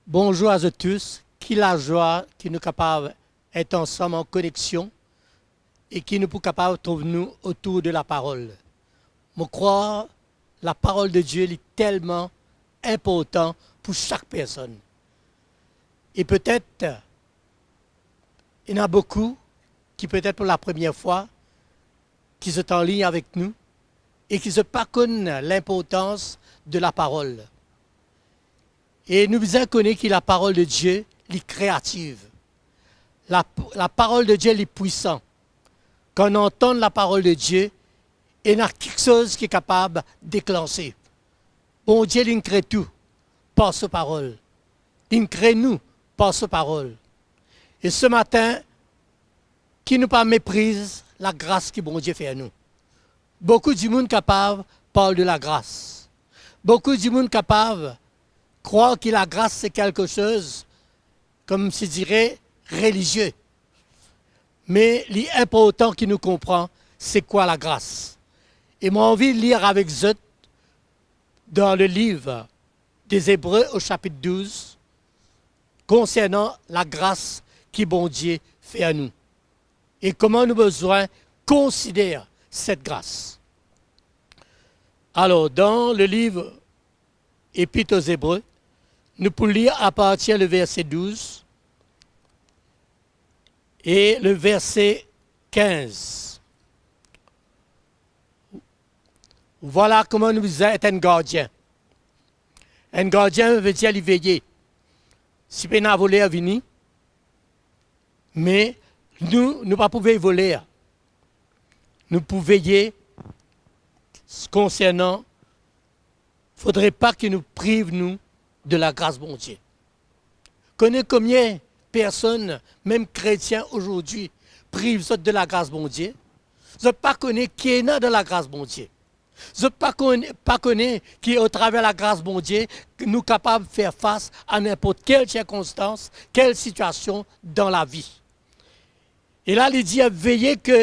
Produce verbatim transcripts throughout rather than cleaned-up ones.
Bonzour a zot tous, ki lazwa ki nou kapav et ansam an koneksion e ki nou pou kapav trouv nou otour de laparol. Mo krwar laparol de Die li telman inportan pou sak personn. E petet, ena boukou ki petet pou lapremier fwa, ki zot anlign avek nou e ki zot pa konn linportans de laparol. E nou bizin kone ki laparol de Die, li kreativ. La, laparol de Die, li pwisan. Kan nou antann laparol de Die, ena kiksoz ki kapav deklanse. Bondie, linn kre tou par so parol. Linn kre nou par so parol. E se matin, ki nou pa mepriz lagras ki Bondie fer nou. Boukou dimoun kapav parl de lagras. Boukou dimoun kapav krwar ki lagras se kelke soz, koumsi dire, relizie. Me li inportan ki nou konpran se kwa lagras. E mo anvi lir avek zot dan le liv de Zebre o sapit douz, konsernan lagras ki Bondie fer nou e kouma nou bizin konsider set gras. Alor, dan le liv Epit o Zebre, nou pou lir apartir le verse douz e le verse kinz. Vwala kouma nou bizin et enn gardien. Enn gardien ve dir li veye. Si pena voler vini, me nou, nou pa pou vey voler. Nou pou veye konsernan, fodre pa ki nou priv nou de lagras Bondie. Kone konbien personn, mem kretien azordi, priv zot de lagras Bondie? Zot pa kone ki ena dan lagras Bondie. Zot pa kone, pa kone ki atraver lagras Bondie, nou kapav fer fas a ninport kel sirkonstans, kel sitiasion dan lavi. E la, li dir, veye ke,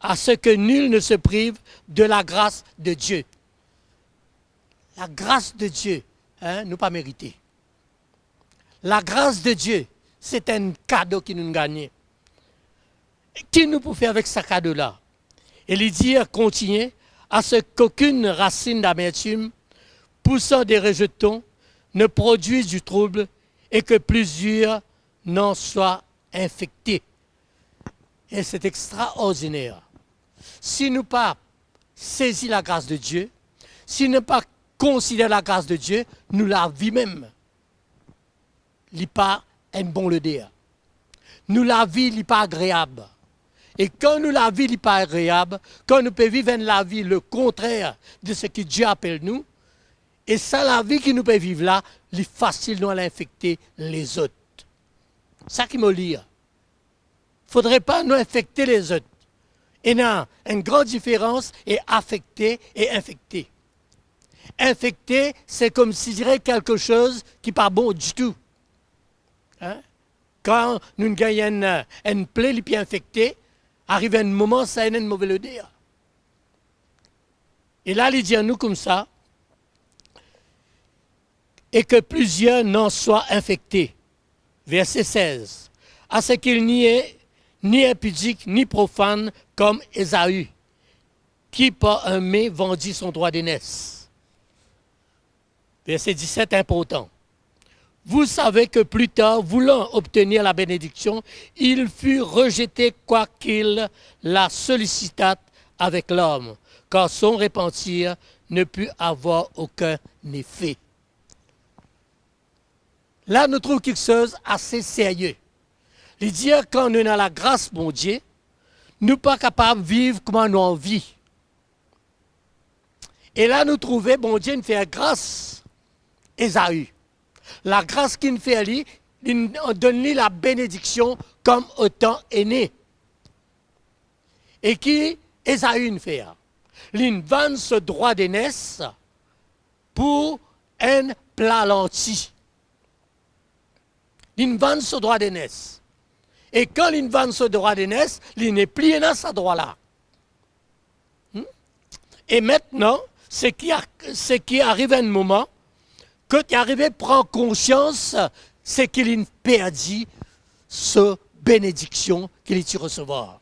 a se ke nil ne se prive de lagras de Die. Lagras de Die, hein, nou pa merite. Lagras de Die, se enn kado ki nou gagne. Ki nou pou fer avek sa kado la? E li dir, kontinie, a se qu'aucune racine d'amertume poussant des rejetons ne produise du trouble et que plusieurs n'en soient infectés. E se extraordiner. Si nou pa sezi lagras de Die, si nou pa konsider lagras de Die, nou lavi mem, li pa enn bon loder. Nou lavi, li pa agreab. E kan nou lavi, li pa agreab, kan nou pe viv enn lavi le kontrer de seki Die apel nou, e sa lavi ki nou pe viv la, li fasil nou al infekte lezot. Sa ki mo lir. Fodre pa nou infekte lezot. Ena enn gran diferans e afekte e infekte. Infekte, se koumsi dire kelke soz ki pa bon ditou. Hein? Kan nou gagn enn, enn ple, li pe infekte, ariv enn moman, sa ena enn move loder. E la, li dir nou koumsa, et que plusieurs n'en soient infectés. Verset seize. À ce qu'il n'y ait ni impudique, ni profane comme Ésaü, qui par un mets vendit son droit d'aînesse. Verset dix-sept, important. Vous savez que plus tard, voulant obtenir la bénédiction, il fut rejeté, quoiqu'il la sollicitât avec larmes, car son repentir ne put avoir aucun effet. La, nou trouv kiksoz ase serye. Li dir, kan nou ena lagras Bondie, nou pa kapav viv kouma nou anvi. E la, nou trouve Bondie inn fer gras Ésaü. Lagras ki'nn fer li, li'nn donn li labenediksion kom otan ene. E ki Ésaü inn fer? Li'nn vann so drwa de nes pou enn pla lanti. Li'nn vann so drwa de nes. E kan li'nn vann so drwa de nes, li nepli ena sa drwa la. Hmm? E aster, seki a-, seki ariv enn moman, kot li arive pran konsians, seki linn perdi so benediksion ki li ti resevwar.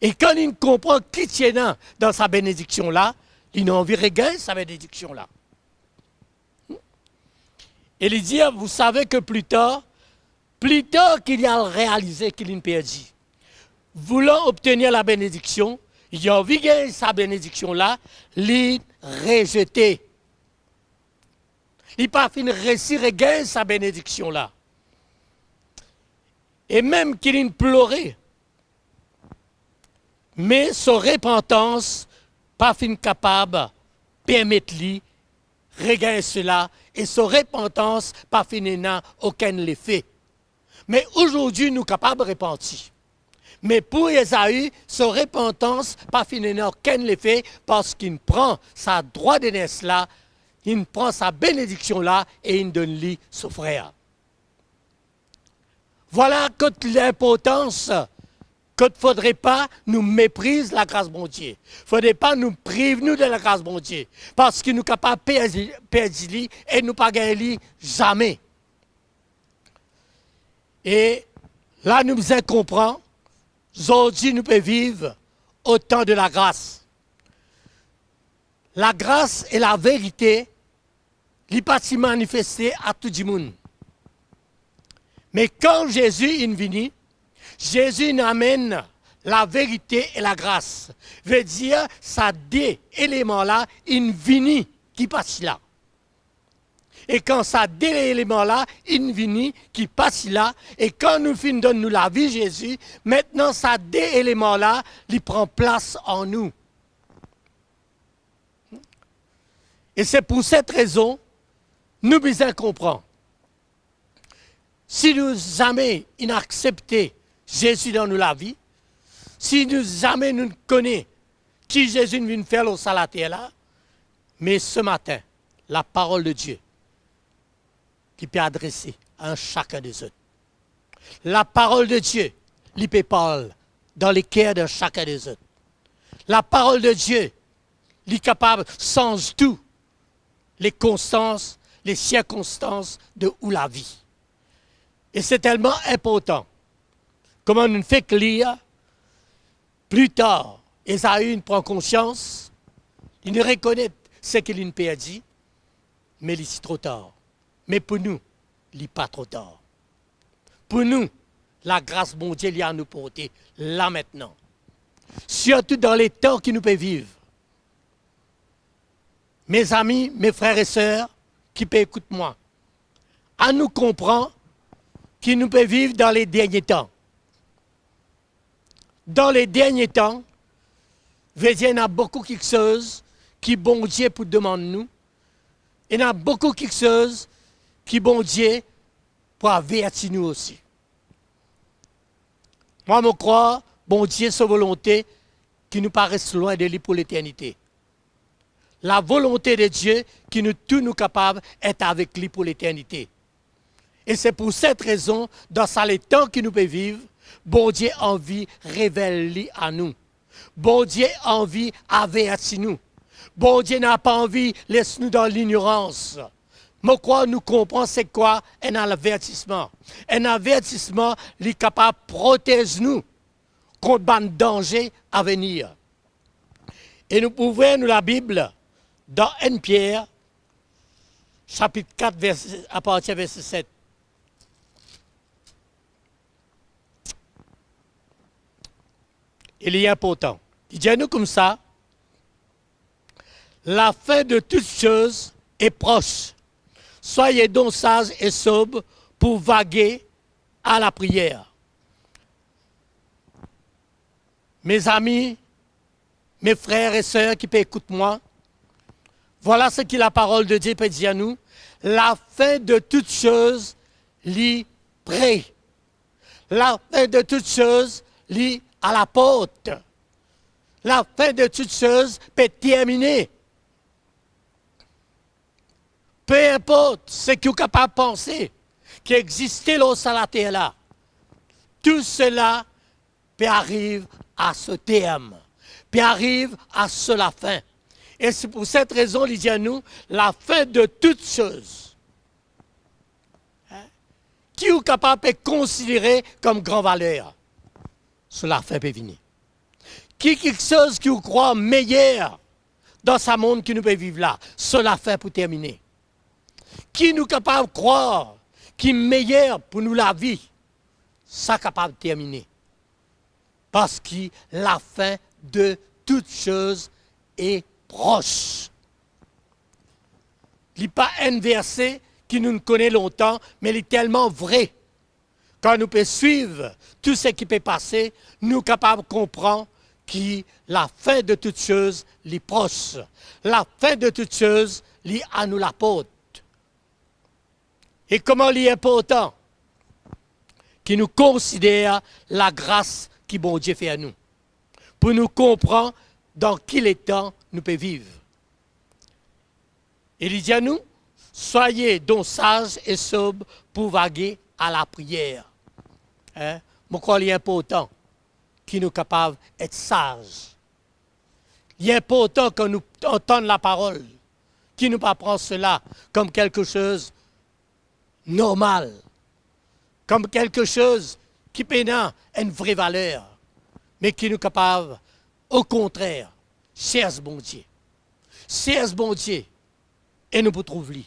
E kan linn konpran ki ti ena dan sa benediksion la, linn anvi regagn sa benediksion la. E li dir, vous savez que plus tard, pli tar ki li al realize ki linn perdi. Voulant obtenir la bénédiction, li anvi gagn sa benediksion la, li rezete. Li pa finn resi regagn sa benediksion la. E mem ki linn plore, me so repantans pa finn kapab permet li regagn sela, e so repantans pa finn ena okenn lefe. Me azordi nou kapab repanti. Me pou Ezai, so repantans pa finn ena okenn lefe, parski inn pran sa drwa de nes la, inn pran sa benediksion la e inn donn li so frer. Vwala kot linportans, kot fodre pa nou mepriz lagras Bondie. Fodre pa nou priv nou de lagras Bondie, parski nou kapab perdi, perdi li e nou pa gagn li zame. E la nou bizin konpran, zordi nou pe viv o tan de lagras. Lagras e laverite, li pa ti manifeste a tou dimoun. Me kan Zezi inn vini, Zezi inn amenn laverite e lagras. Vedir sa de eleman la inn vini ki pa ti la. E kan sa de eleman la inn vini ki pa ti la, e kan nou finn donn nou lavi Zezi, mintnan sa de eleman la, li pran plas an nou. E se pou set rezon, nou bizin konpran. Si nou zame inn aksepte Zezi dan nou lavi, si nou zame nou kone ki Zezi inn vinn fer lor sa later la, me se matin, laparol de Die, li pe adrese a enn sakenn de zot. Laparol de Die, li pe parl dan leker de sakenn de zot. Laparol de Die, li kapab sanz tou, le konstans, le sirkonstans de ou lavi. E se telman inportan. Kouma nou fek lir, pli tar, Ezai inn pran konsians, linn rekonet seki linn perdi, me li ti tro tar. Me pou nou, li pa tro tar. Pou nou, lagras Bondie li a nou porte la mintnan. Sirtou dan letan ki nou pe viv. Mezami, me frer e ser ki pe ekout mwa, anou konpran ki nou pe viv dan le dernie tan. Dan le dernie tan, vedir ena boukou kiksoz ki Bondie pou demann nou, ena boukou kiksoz ki Bondie pou averti nou osi. Mwa, mo krwar Bondie so volonte ki nou pa res lwin de li pou leternite. Lavolonte de Die ki nou tou nou kapav et avek li pou leternite. E se pou set rezon, dan sa letan ki nou pe viv, Bondie anvi revel li a nou. Bondie anvi averti nou. Bondie napa anvi les nou dan lignorans. Mo krwar nou konpran se kwa enn avertisman. Enn avertisman, li kapav protez nou kont bann danze avenir. E nou pou ouver nou Labib dan enn Pier, sapit kat, verse, apartir verse set. E li inportan. Li dir nou koumsa, la fin de toutes choses est proche. Soyez donc sages et sobres pour vaguer à la prière. Mezami, me frer e ser ki pe ekout mwa, vwala seki laparol de Die pe dir nou, la fin de toutes choses li pre. La fin de toutes choses li a la port. La fin de toutes choses pe termine. Pe inport seki ou kapav panse ki existe lor sa later la, tou sela pe ariv a so term, pe ariv a so lafin. E se pou set rezon li dir nou, la fin de toutes choses. Hein? kapav pe konsidere kom gran valer, so lafin pe vini. Ki kiksoz ki ou krwar meyer dan sa mond ki nou pe viv la, so lafin pou termine. Ki nou kapav krwar ki meyer pou nou lavi, sa kapav termine. Parski lafin de tout soz e pros. Li pa enn verse ki nou kone lontan, me li telman vre. Kan nou pe swiv tou seki pe pase, nou kapav konpran ki lafin de tout soz, li pros. Lafin de tout soz, li a nou laport. E kouma li inportan ki nou konsider lagras ki Bondie fer nou, pou nou konpran dan ki letan nou pe viv. E li dir nou, "Soyez donc sages et sobres pour vaquer à la prière." Hein? Mo krwar li inportan ki nou kapav et saz. Li inportan kan nou antann laparol, ki nou pa pran sela kom kiksoz normal, kom kiksoz ki pena enn vre valer, me ki nou kapav, okontrer, sers Bondie. Sers Bondie, e nou pou trouv li.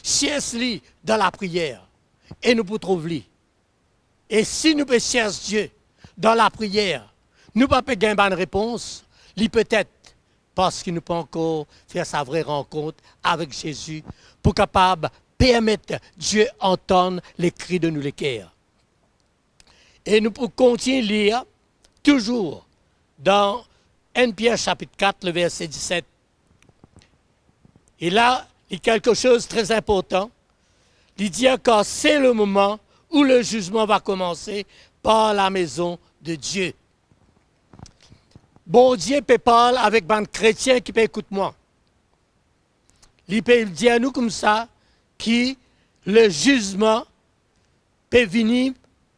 Sers li dan lapriyer, e nou pou trouv li. E si nou pe sers Die dan lapriyer, nou pa pe gagn bann repons, li petet parski nou pa ankor fer sa vre rankont avek Zezi pou kapav permet Die antann lekri de nou leker. E nou pou kontign lir touzour dan enn Pier sapit kat, le verse diset. E la, li kiksoz tre inportan. Li dir, "Car c'est le moment où le jugement va commencer par la maison de Dieu." Bondie pe parl avek bann kretien ki pe ekout mwa. Li pe dir nou koumsa ki lezizman pe vini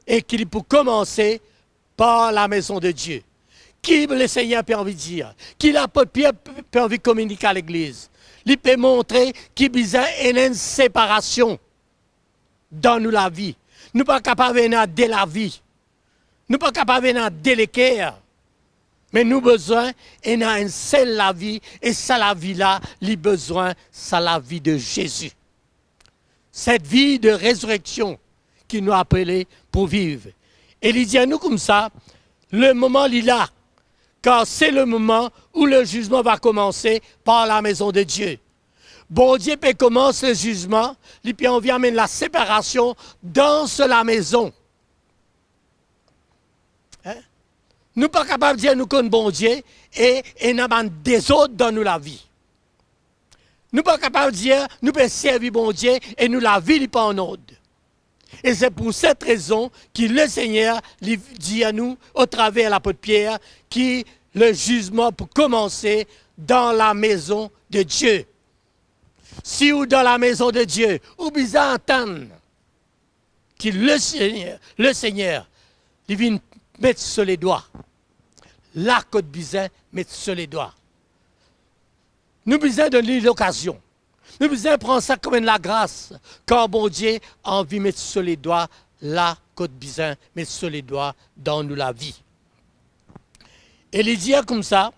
e ki li pou koumanse par la maison de Dieu. Ki Lesegner pe anvi dir? Ki lapot Pier pe, pe anvi kominike a legliz? Li pe montre ki bizin ena enn separasion dan nou lavi. Nou pa kapav ena de lavi. Nou pa kapav ena de leker. Me nou bizin ena enn sel lavi, e sa lavi la, li bizin sa lavi de Zezi. Cette vie de résurrection ki nou apele pou viv. E li dir nou koumsa, le moman li la, car c'est le moment où le jugement va commencer par la maison de Dieu. Bondie pe koumans lezizman, li pe anvi amenn laseparasion dan so lamezon. Hein? Nou pa kapav dir nou konn Bondie e ena bann dezord dan nou lavi. Nou pa kapav dir nou pe servi Bondie e nou lavi li pa an ord. E se pou set rezon ki Lesegner, li dir nou, atraver lapot Pier, ki lezizman pou koumanse dan lamezon de Die. Si ou dan lamezon de Die, ou bizin atann ki Lesegner, Lesegner, li vinn met so ledwa. La kot bizin met so ledwa. Nou bizin donn li lokazion. Nou bizin pran sa kom enn lagras, kan Bondie anvi met so ledwa la kot bizin met so ledwa dan nou lavi. E li dir koumsa,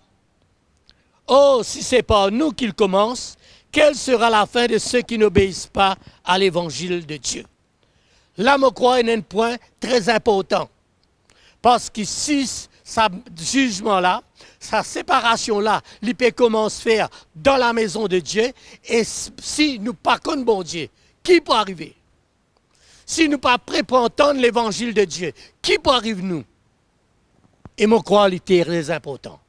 "Oh, si c'est par nous qu'il commence, quelle sera la fin de ceux qui n'obéissent pas à l'évangile de Dieu?" La, mo krwar ena enn pwin tre inportan. Parski si sa zizman la, sa separasion la, li pe koumans fer dan lamezon de Die, e s-, si nou pa konn Bondie, ki pou arive? Si nou pa pre pou antann levanzil de Die, ki pou ariv nou? E mo krwar li tre inportan.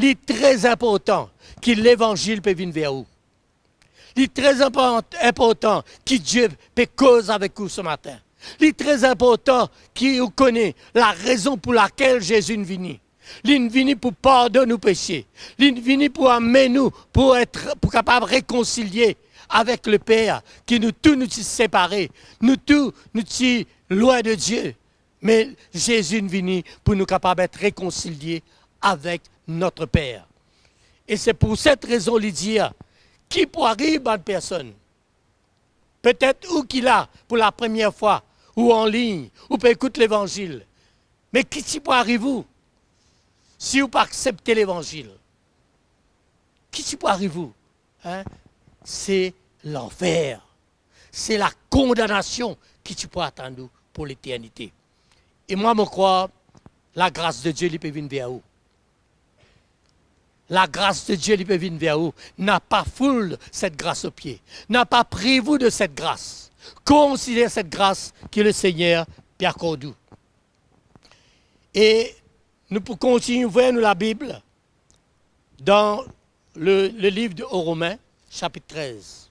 Li tre inportan ki levanzil pe vinn ver ou. Li tre inpor-, inportan ki Die pe koz avek ou se matin. Li tre inportan ki ou kone larezon pou lakel Zezi inn vini. Li inn vini pou pardonn ou pese. Li inn vini pou amenn ou pou et, pou kapav rekonsilie avek Leper, ki nou tou nou ti separe, nou tou nou ti lwin de Die. Me Zezi inn vini pou nou kapav et rekonsilie avek notre Père. E se pou set rezon li dir, ki pou ariv bann personn? Petet ou ki la pou lapremier fwa, ou anlign, ou pe ekout levanzil. Me ki ti pou ariv ou si ou pa aksepte levanzil? Ki ti pou ariv ou? Hein? Se lanfer. Se lakondanasion ki ti pou atann ou pou leternite. E mwa, mo krwar, lagras de Die, li pe vinn ver ou. Lagras de Die, li pe vinn ver ou. Na pa foul set gras o pie. Na pa priv ou de set gras. Konsider set gras ki Lesegner pe akord ou. E nou pou kontign ouver nou Labib dan le, le liv de Romin, sapit trez.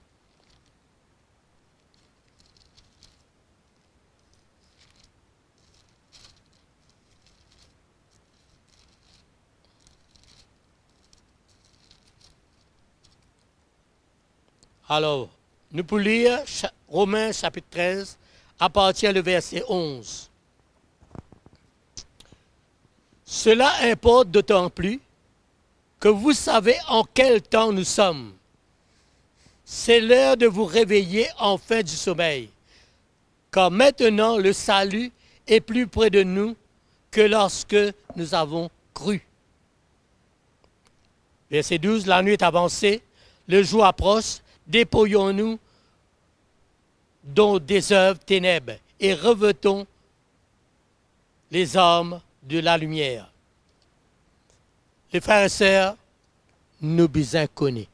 Alor, nou pou lir cha-, Romin sapit trez, apartir le verse onz. Cela importe d'autant plus que vous savez en quel temps nous sommes. C'est l'heure de vous réveiller enfin du sommeil, car maintenant le salut est plus près de nous que lorsque nous avons cru. Verse douz, la nuit avance, le jour approche, dépouillons-nous donc des œuvres ténèbres et revêtons les armes de la lumière. Les frères et sœurs, nou bizin kone.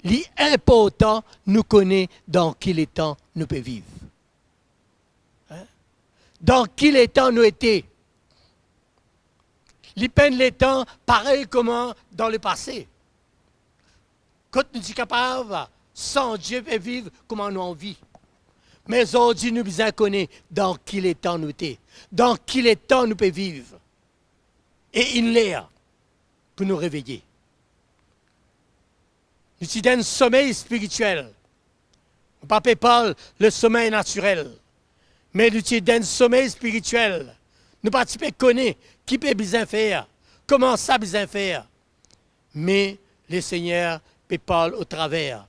Li inportan nou kone dan ki letan nou pe viv. Hein? Dan ki letan nou ete? Li pena letan parey kouma dan lepase, kot nou ti kapav san Die pe viv kouma nou anvi. Me zordi nou bizin kone dan ki letan nou ete, dan ki letan nou pe viv. E inn ler pou nou reveye. Nou ti dan enn somey spiritiel. Nou pa pe parl le somey natirel, me nou ti dan enn somey spiritiel. Nou pa ti pe kone ki pe bizin fer, kouma sa bizin fer. Me Lesegner pe parl otraver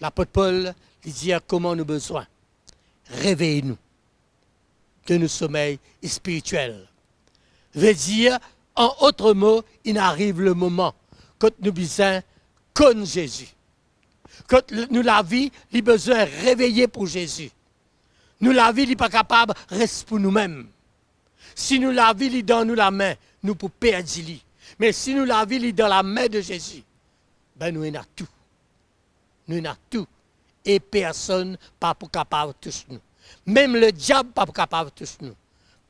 Lapot Pol, li dir kouma nou bizin revey nou de nou somey spiritiel. Vedir, an ot mo, inn ariv lemoman kot nou bizin konn Zezi. Kot l-, nou lavi, li bizin reveye pou Zezi. Nou lavi, li pa kapav res pou noumem. Si nou lavi, li dan nou lame, nou pou perdi li. Me si nou lavi, li dan lame de Zezi, be, nou ena tou. Nou ena tou. E personn pa pou kapav tous nou. Mem lediab pa pou kapav tous nou.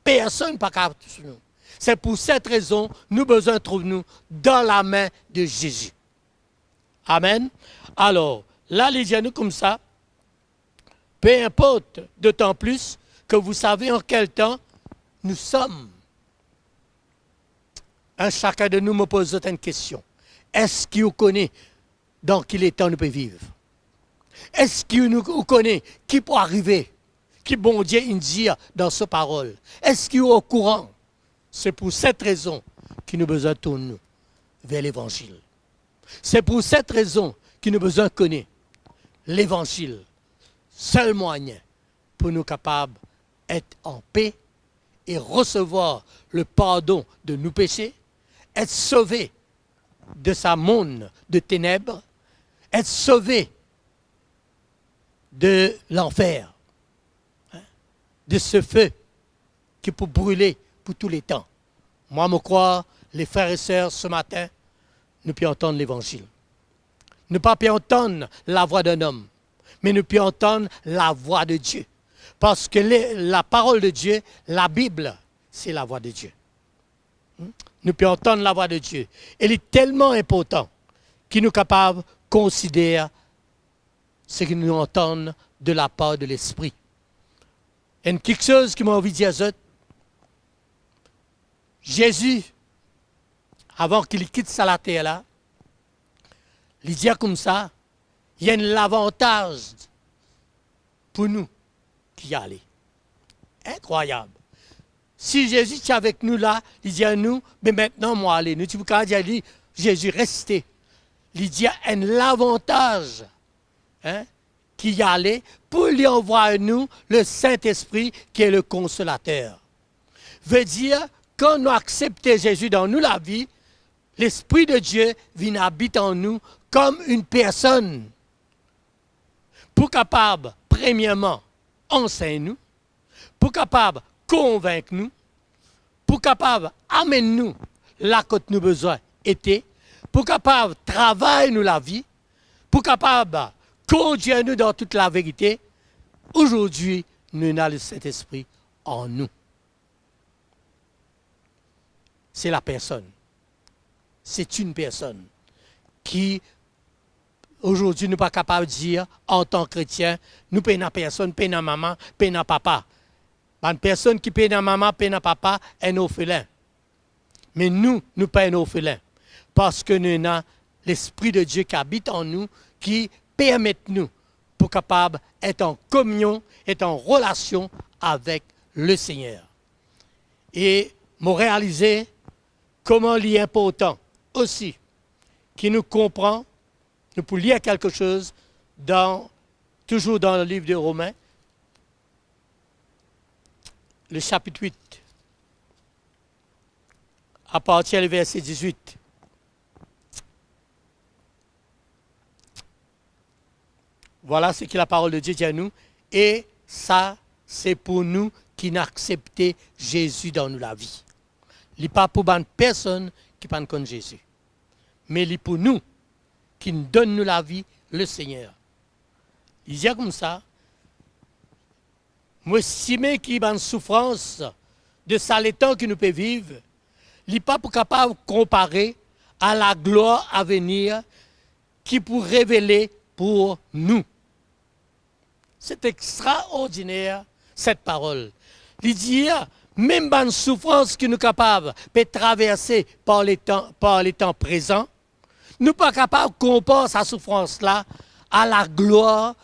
Personn pa kapav tous nou. Se pou set rezon, nou bizin trouv nou dan lame de Zezi. Amen. Alor, la, li dir nou koumsa, peu importe, d'autant plus que vous savez en quel temps nous sommes. Enn sakenn de nou, mo poz zot enn kestion. Eski ou kone dan ki letan nou pe viv? Eski nou, ou kone ki pou arive, ki Bondie inn dir dan so parol? Eski ou okouran? Se pou set rezon ki nou bizin tourn nou ver Levanzil. Se pou set rezon ki nou bizin kone Levanzil, sel mwayin pou nou kapav et an pe e resevwar le pardon de nou pese, et sove de sa monn de teneb, et sove de lanfer, hein, de se fe ki pou brile pou tou letan. Mwa, mo krwar, le frer e ser, se matin, nou pe antann Levanzil. Nou pa pe antann lavwa d'enn om, me nou pe antann lavwa de Die. Parski le, laparol de Die, Labib, se lavwa de Die. Hmm? Nou pe antann lavwa de Die. E li telman inportan ki nou kapav konsider seki nou antann de lapar de Lespri. Enn kiksoz ki mo anvi dir zot, Zezi, avan ki li kit sa later la, li dir koumsa, ena enn lavantaz pou nou ki ale. Inkrwayab. Si Zezi ti avek nou la, li dir nou, "Be, mintnan mo ale," nou ti pou kapav dir li, "Zezi, reste." Li dir enn lavantaz, hein, ki ale pou li anvway nou Lesintespri, ki e le Konsolater. Vedir, kan nou aksepte Zezi dan nou lavi, Lespri de Die vinn abit an nou kom enn personn pou kapav, premierman, ansegn nou, pou kapav konvink nou, pou kapav amenn nou la kot nou bizin ete, pou kapav travay nou lavi, pou kapav kondir nou dan tou laverite. Azordi, nou ena Lesintespri an nou. Se la personn. Se enn personn ki, azordi, nou pa kapav dir, antan kretien, nou pena personn, pena mama, pena papa. Bann personn ki pena mama, pena papa, enn orfelin. Me nou, nou pa enn orfelin, parski nou ena Lespri de Die ki abit an nou, ki permet nou pou kapav et an kominion, et an relasion avek Lesegner. E mo realize kouma li inportan osi ki nou konpran, nou pou lir kelke soz dan, touzour dan liv de Romin, le sapit wit, a partir le verse dizwit. Vwala seki laparol de Die dir nou, e sa se pou nou ki aksepte Zezi dan nou lavi. Li pa pou bann personn ki pa'nn konn Zezi, me li pou nou ki donn nou lavi, Lesegner. Li dir koumsa, mo estime ki bann soufrans de sa letan ki nou pe viv, li pa pou kapav konpare a laglwar avenir ki pou revele pou nou. Se extraordiner, set parol. Li dir, mem bann soufrans ki nou kapav pe traverse par letan, par letan prezan, nou pa kapav konpar sa soufrans la a laglwar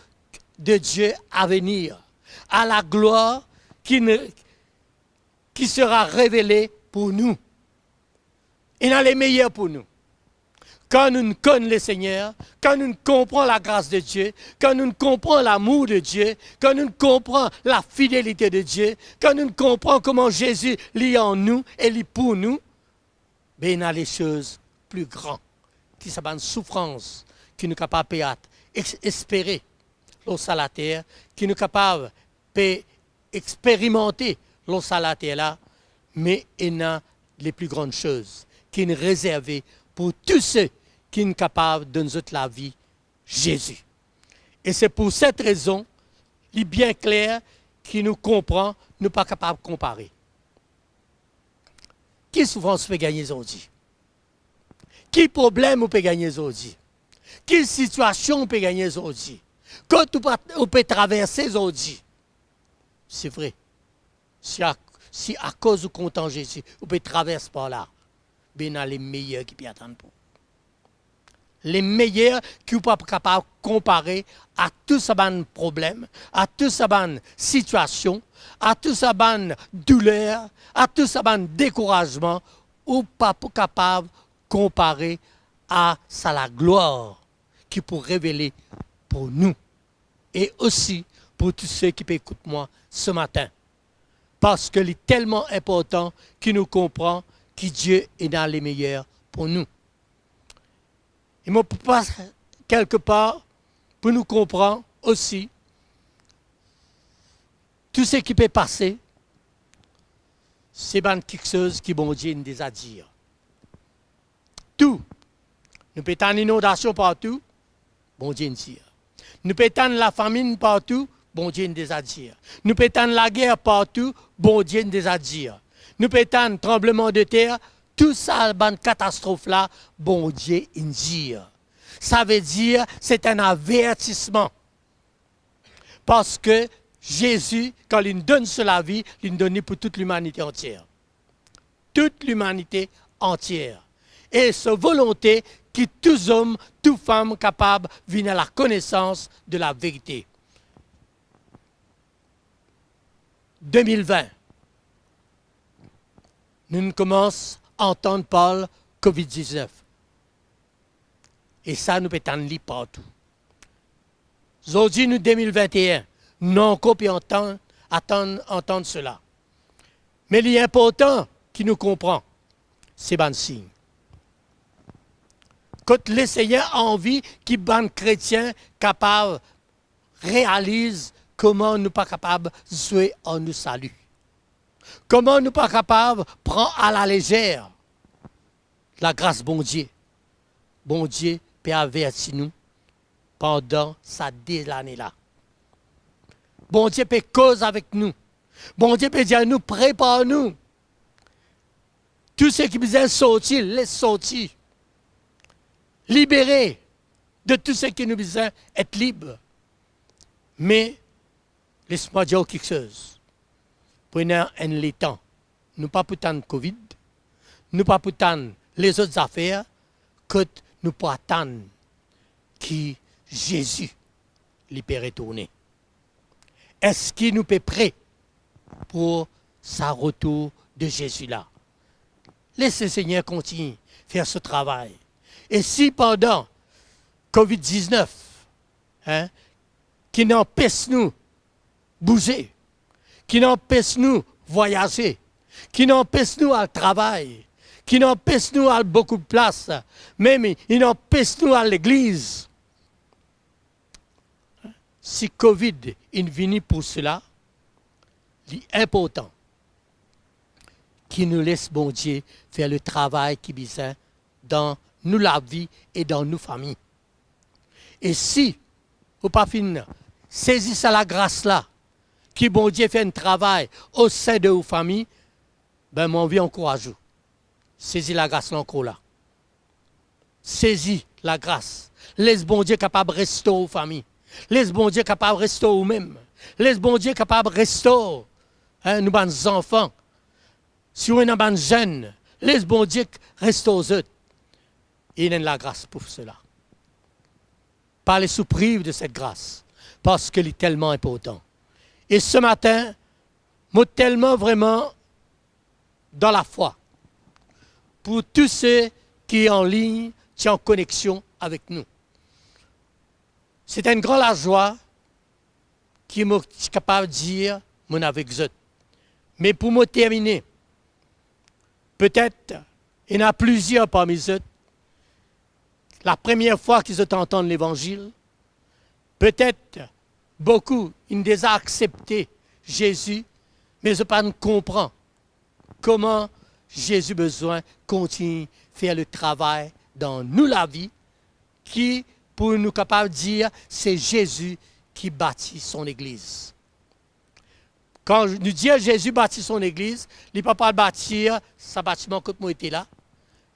de Die avenir, a laglwar ki ne, ki sera revele pou nou. Ena lemeyer pou nou. Kan nou konn Lesegner, kan nou konpran lagras de Die, kan nou konpran lamour de Die, kan nou konpran lafidelite de Die, kan nou konpran kouma Zezi li an nou e li pou nou, be ena lesoz pli gran ki sa bann soufrans ki nou kapav pe at-, ex-, espere lor sa later, ki nou kapav pe experimante lor sa later la, me ena lepli gran soz ki rezerve pou tou se ki kapav donn zot lavi Zezi. E se pou set rezon, li bien kler ki nou konpran, nou pa kapav konpare. Ki soufrans ou pe gagne zordi? Ki problem ou pe gagne zordi? Ki sitiasion ou pe gagne zordi? Kot ou pa, ou pe traverse zordi? Se vre, si a, si akoz ou kontan Zezi, ou pe traverse par la, be ena lemeyer ki pe atann pou ou. Lemeyer ki ou pa kapav konpare a tou sa bann problem, a tou sa bann sitiasion, a tou sa bann douler, a tou sa bann dekourazman, ou pa pou kapav konpare a sa laglwar ki pou revele pou nou, e osi pou tou se ki pe ekout mwa se matin, parski li telman inportan ki nou konpran ki Die ena lemeyer pou nou. E mo pou pas kelke par pou nou konpran osi, tou se ki pe pase, se bann kiksoz ki Bondie inn deza dir. Tou. Nou pe tann inondasion partou, Bondie inn dir. Nou pe tann lafaminn partou, Bondie inn deza dir. Nou pe tann lager partou, Bondie inn deza dir. Nou pe tann tranbleman de ter, tou sa bann katastrof la, Bondie inn dir. Savedir, se enn avertisman. Parski Zezi, kan li donn so lavi, li donn li pou tou limanite antier. Tou limanite antier. E so volonte ki tou zom, tou fam kapav vinn a lakonesans de laverite. De mil vin, nou'nn koumans antann parl kovid diznef. E sa, nou pe tann li partou. Zordi nou de mil vinte-enn, nou ankor pe antann, atann, antann sela. Me li inportan ki nou konpran se bann sign. Kot Lesegner anvi ki bann kretien kapav realiz kouma nou pa kapav zwe ar nou sali. Kouma nou pa kapav pran alalezer lagras Bondie. Bondie pe averti nou pandan sa de lane la. Bondie pe koz avek nou. Bondie pe dir nou, prepar nou. Tou seki bizin sorti, les sorti. Libere de tou seki nou bizin et lib. Me, les mwa dir ou kiksoz. Pou ena enn letan, nou pa pou tann Covid, nou pa pou tann lezot zafer, kot nou pou atann ki Zezi, li pe retourne. Eski nou pe pre pou sa retour de Zezi la? Les Lesegner kontign fer so travay. E si pandan Covid diznef, en, ki'nn anpes nou bouze, ki'nn anpes nou vwayaze, ki'nn anpes nou al travay, ki'nn anpes nou al boukou plas, mem inn anpes nou al legliz. Si Covid inn vini pou sela, li inportan ki nou les Bondie fer le travay ki bizin dan nou lavi e dan nou fami. E si ou pa finn sezi sa lagras la, ki Bondie fer enn travay o sin de ou fami, be, mo anvi ankouraz ou. Sezi lagras la ankor la. Sezi lagras. Les Bondie kapav restor ou fami. Les Bondie kapav restor ou mem. Les Bondie kapav restor, en, nou bann zanfan. Si ou ena bann zenn, les Bondie restor zot. E ena enn lagras pou sela. Pa les ou priv de set gras, parski li telman inportan. E se matin, mo telman vreman dan lafwa pou tou seki an lign, ti an koneksion avek nou. Se enn gran lazwa ki mo ti kapav dir monn avek zot. Me pou mo termine, petet ena plizier parmi zot, la premie fwa ki zot antann Levanzil, petet boukou inn deza aksepte Zezi, me zot pa'nn konpran kouma Zezi bizin kontign fer le travay dan nou lavi, ki pou nou kapav dir se Zezi ki bati son legliz. Kan nou dir Zezi bati son legliz, li pa pou al batir sa batiman kot mo ete la,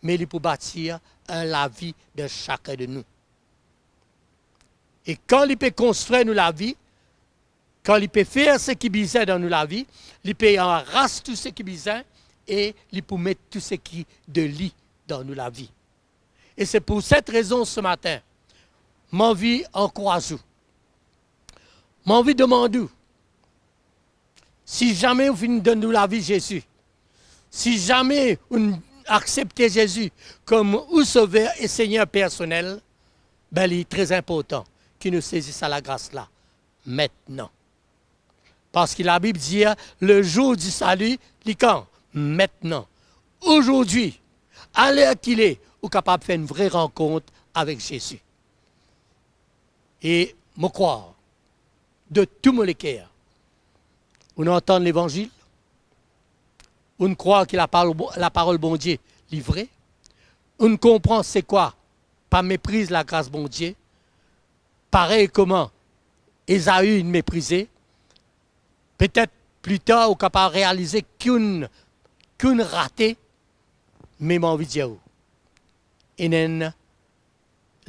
me li pou batir enn lavi dan sakenn de nou. E kan li pe konstrir nou lavi, kan li pe fer seki bizin dan nou lavi, li pe aras tou seki bizin e li pou met tou seki de li dan nou lavi. E se pou set rezon, se matin, mo anvi ankouraz ou. Mo anvi demann ou, si zame ou finn donn ou lavi Zezi, si zame ou aksepte Zezi kom ou Sover e Segner personel, be, li tre inportan ki nou sezi sa lagras la. Maintenant. Parski Labib dir, le jour du salut, li kan? Maintenant. Aujourd'hui. Aler ki le, ou kapav fer enn vre rankont avek Zezi. E mo krwar, de tou mo leker, ou antann Levanzil, ou krwar ki laparol, laparol Bondie, li vre, ou konpran se kwa pa mepriz lagras Bondie, parey kouma Ezai inn meprize. Petet pli tar ou kapav realize ki ou'nn, ki ou'nn rate, me mo anvi dir ou, ena enn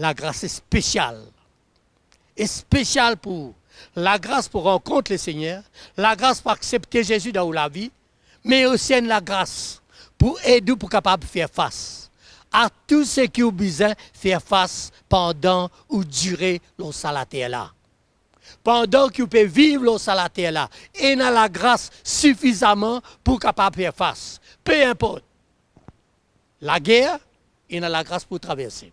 lagras spesial, spesial pou ou. Lagras pou rankont Lesegner, lagras pou aksepte Zezi dan ou lavi, me osi enn lagras pou ed ou pou kapav fer fas a tou seki ou bizin fer fas pandan ou dire lor sa later la. Pandan ki ou pe viv lor sa later la, ena lagras sifizaman pou kapav fer fas. Pe inport. Lager, ena lagras pou traverse.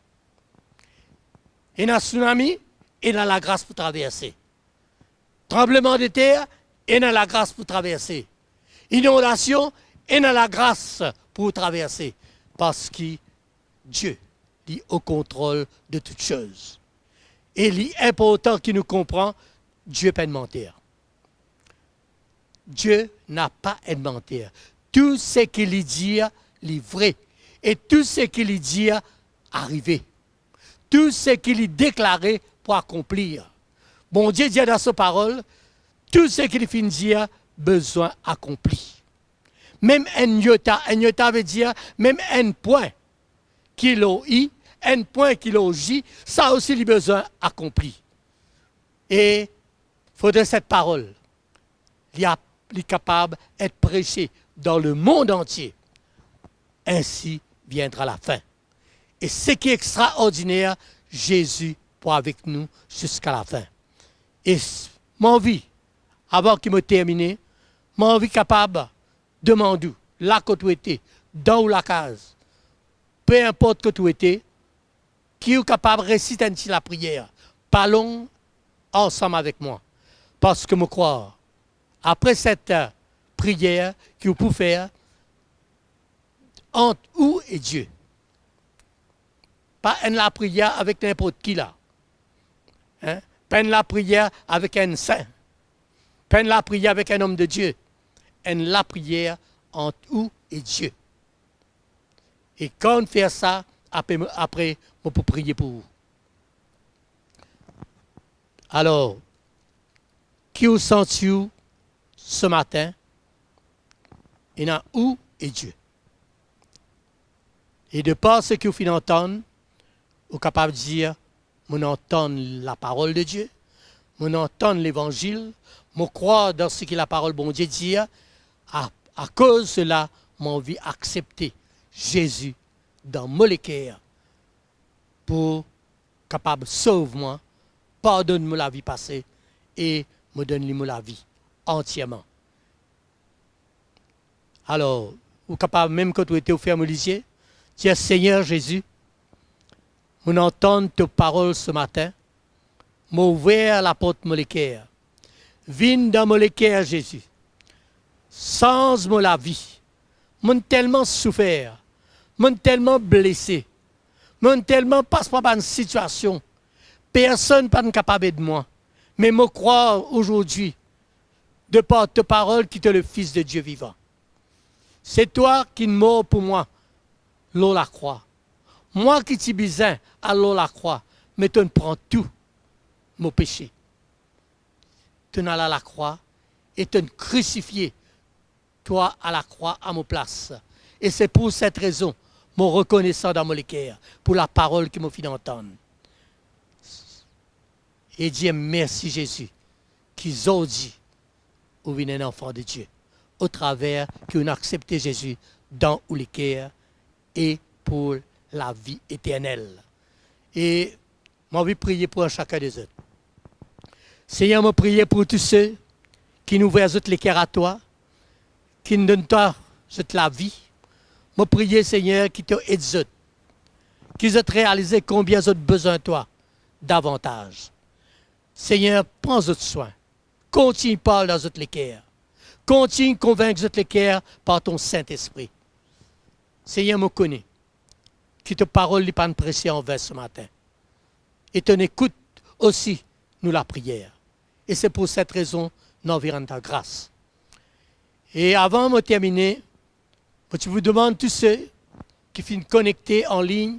Ena tsunami, ena lagras pou traverse. Tranbleman de ter, ena lagras pou traverse. Inondasion, ena lagras pou traverse. Parski Die, li o kontrol de tout soz. E li inportan ki nou konpran, Die pa enn manter. Die napa enn manter. Tou seki li dir, li vre. E tou seki li dir, arive. Tou seki li deklare pou akonplir. Bondie dir dan so parol, tou seki li finn dir, bizin akonpli. Mem enn iota, enn iota vedir mem enn pwin ki lor i, enn pwin ki lor zi, sa osi li bizin akonpli. E fodre set parol, li a, li kapav et prese dan lemond antie. Ainsi viendra la fin. E seki extraordiner, Zezi pou avek nou ziska la fin. E s-, mo anvi, avan ki mo termine, mo anvi kapav demann ou, la kot ou ete, dan ou lakaz, pe inport kot ou ete, ki ou kapav resit enn ti lapriyer, pa long, ansam avek mwa. Parski mo krwar, apre set, eh, priyer ki ou pou fer, ant ou e Die. Pa enn lapriyer avek ninport ki la. Hein? Pa enn lapriyer avek enn sin. Pa enn lapriyer avek enn om de Die. Enn lapriyer ant ou e Die. E kan ou fer sa, apre mo, apre mo pou priye pou ou. Alor, ki ou santi ou se matin, ena ou e Die. E de par seki ou finn antann, ou kapav dir, mo antann laparol de Die, mo antann levanzil, mo krwar dan seki laparol Bondie dir, a, akoz sela, mo anvi aksepte Zezi dan mo leker pou kapav sov mwa, pardonn mo lavi pase e mo donn li mo lavi antierman. Alor, ou kapav mem kot ou ete, ou ferm ou lizie, dir, Segner Zezi, mo antann to parol se matin, mo ouver laport mo leker. Vinn dan mo leker, Zezi. Sanz mo lavi. Mo'nn telman soufer. Mo'nn telman blese. Mo'nn telman pas par bann sitiasion. Personn pa'nn kapav ed mwa. Me mo krwar azordi, de par to parol ki to Lefis de Die vivan. Se twa ki'nn mor pou mwa lor lakrwa. Mwa ki ti bizin al lor lakrwa, me to'nn pran tou mo pese. To'nn al alakrwa e to'nn krisifie twa alakrwa a mo plas. E se pou set rezon, mo rekonesan dan mo leker pou laparol ki mo finn antann. E dir mersi Zezi, ki zordi ou vinn enn anfan de Die, atraver ki ou'nn aksepte Zezi dan ou leker e pou lavi eternel. E mo anvi priye pou sakenn de zot. Segner, mo priye pou tou se ki'nn ouver zot leker a twa, ki'nn donn twa zot lavi. Mo priye, Segner, ki to ed zot, ki zot realize konbien zot bizin twa davantaz. Segner, pran zot swin. Kontign parl dan zot leker. Kontign konvink zot leker par to Sintespri. Segner, mo kone ki to parol li pa'nn prese anven se matin. E to'nn ekout osi nou lapriyer. E se pou set rezon, nou anvi rann twa gras. E avan mo termine, mo ti pou demann tou se ki finn konekte an lign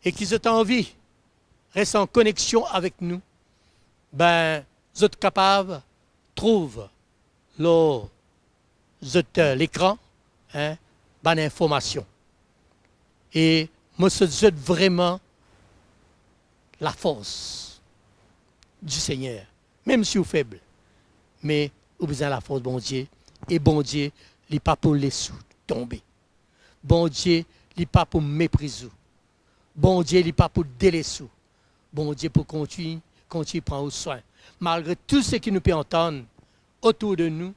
e ki zot anvi res an koneksion avek nou, be, zot kapav trouv lor zot, eh, lekran, hein, bann informasion. E mo swet zot vreman lafors di Segner, mem si ou feb, me ou bizin lafors Bondie, e Bondie, li pa pou les ou tonbe. Bondie, li pa pou mepriz ou. Bondie, li pa pou deles ou. Bondie pou kontign, kontign pran ou swin. Malgre tou seki nou pe antann otour de nou,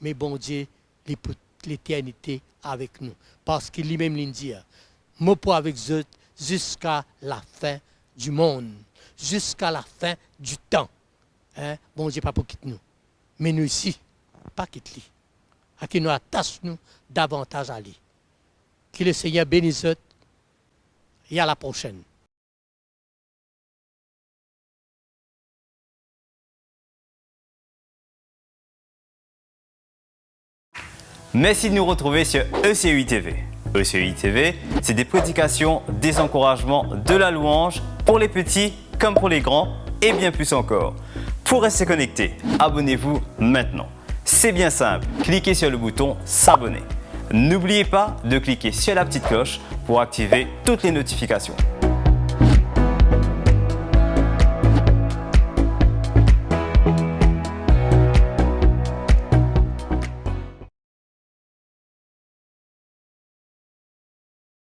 me Bondie, li pou leternite avek nou. Parski limem li'nn dir, mo pou avek zot ziska lafin dimond. ziska lafin ditan. Hein? Bondie pa pou kit nou. Me nou osi, pa kit li. Aki nou atas nou davantaz a li. Ki Lesegner beni zot. E a la prosenn. Merci de nous retrouver sur E C U I T V. E C U I T V, c'est des prédications, des encouragements, de la louange pour les petits comme pour les grands et bien plus encore. Pour rester connecté, abonnez-vous maintenant. C'est bien simple, cliquez sur le bouton s'abonner. N'oubliez pas de cliquer sur la petite cloche pour activer toutes les notifications.